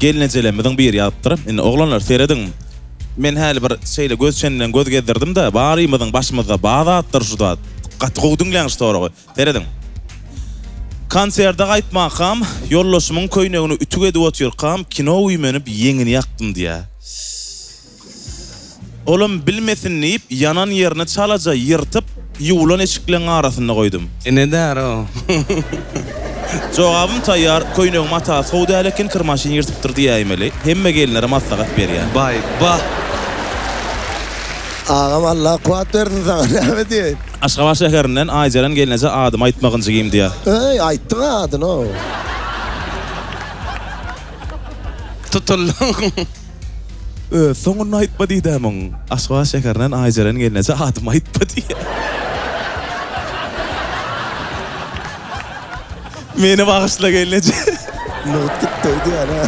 Gelnejelerimiziň biri ýazypdyr. Indi oglanlar serediň. Men häli bir şeýle göz çeninden göz gezdirdim-de, barymyzyň başymyzda bar zatdyr şu zat. Gaty gowy diňläň şu soragy. Serediň. Konserde gaýtmakam, ýoldaşymyň köýnegini ütük edip otyrkam, kino güýmenip ýeňini ýakdym diýýär. Olam bilmesin diýip, ýanan ýerini çalaja ýyrtyp, ýuwlan eşikleň arasynda goýdum. Ine däro. Jogabym taýýar, köýnegiň matasy gowy däl eken, kir maşyn ýyrtypdyr diýäýmeli. Hemme gelinlere maslahat berýän. Baý bah. Agam Allah kuwat bersin saňa näme diýeýin. Aşgabat şäherinden Aýjeren gelneje adymy aýtmagyn jigim diýýär. Eý aýtdyň adyny. Tutuldyň. Öz soňuny aýtma diýdä muň. Aşgabat şäherinden Aýjeren gelneje adymy aýtma diýýär. Meni bagyşla gelneje. Mugt gitdi öýdýän-ä.